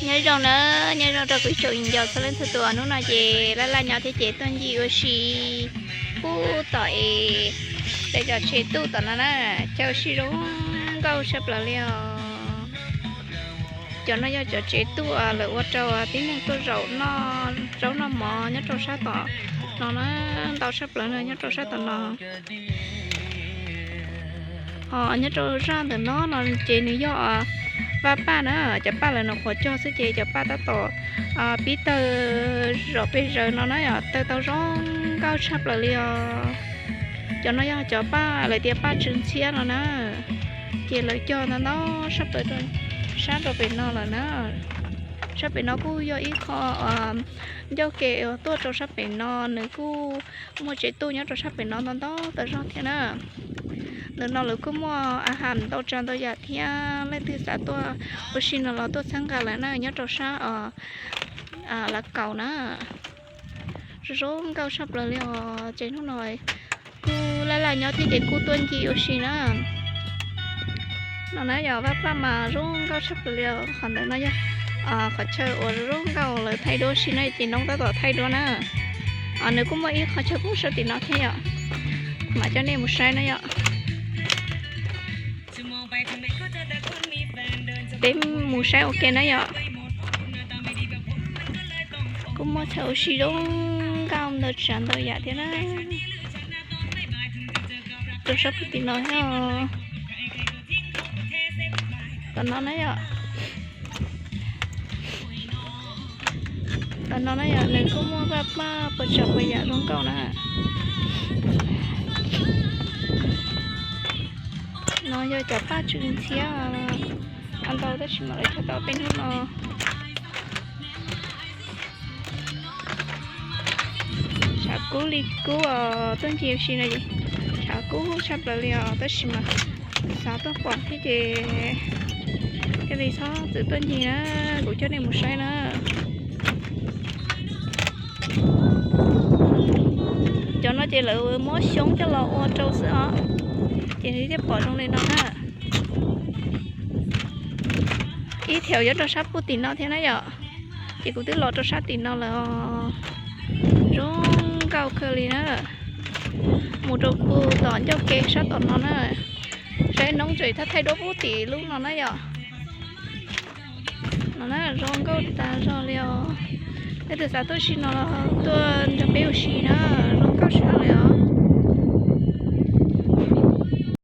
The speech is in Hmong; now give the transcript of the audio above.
Nyob zoo na, nyob zoo rau kuv ib tsoom viv ncaus txhua leej txhua tus. Hnub no ces laj laj nyob thiab ces tuaj ncig ua si pub tom es peb cov tsev tuj tom no na, chaw ua si zoo nkauj tshaj plaws li os. Cov no yog cov tsev tuj lawv ua rau tib neeg tuaj zaum noj zaub noj mov nyob rau sab tom no na, ntau tshaj plaws na nyob rau sab tom no. Ho nyob rau zaj ntawm no no ces nws yog vaj paj na, cov paj lawv nws qhuav cog xwb ces cov paj tab tom pib tawg zom pes zaws no na yom, tawg tau zoo nkauj tshaj plaws li os. Cov no yog cov paj lawv tias paj tsw ntxhiab no na, ces lawv cog ntau ntau sab plaws rau sab rau pem no lawm na. Sab pem no kuj yog ib qho ncauj ke uas tuaj rau sab pem no, nws kuj muaj tsev tuj nyob rau sab pem no ntau ntau tas zog thiab na. Ntawm no lawv kuj muaj a has ntau tsav ntau yam thiab, leej twg xav tuaj ua si no los tuaj txhawb nqa lawm na, nyob rau sab Lav Kaus na. Zoo zoo nkauj tshaj plaws li os. Ces hnub no kuj laj laj nyob thiab ces kuj tuaj ncig ua si na. No na yog vaj paj mas zoo nkauj tshaj plaws li os. Qhov ntawm no yog qhov chaw uas zoo nkauj lawv thaij duab si na, ces noob tab tom thaij duab na. Nws kuj muaj ib qho chaw pub sab tim no thiab yom, mam coj nej mus saib na yom. Peb mus saib ua ke na yom. Kuj muaj chaw ua si zoo nkauj ntau tsav ntau yam thiab na. Rau sab pem tim no thiab. Tom no na yom. Tom no na yom, nws kuj muaj vaj paj puas tsav puas yam zoo nkauj na. No yog cov paj tsw ntxhiab ntau tab sis mas lawv cog tau peb hnub no. Tshav kub li kub os, tuaj ncig ua si no es tshav kub tshaj plaws li os, tab sis mas xav tuaj pom thiab ces thiaj li txhob txwm tuaj ncig na, kuv coj nej mus saib na. Cov no ces lawv muab xyoob coj los ua rau xwb os, ces nws thiaj pom zoo li no na. Ib thaum nyob rau sab pem tim no thiab na yom, ces kuv twb los rau sab tim no lawm os. Zoo nkauj kawg li na. Mus rau puag tom ncauj ke sab tom no na, saib noob tseem thaij duab pub tim lub no na yom. No na zoo nkauj tas zog li os. Leej twg xav tuaj si no los tuaj nrog peb ua si na, zoo nkauj tshaj li os.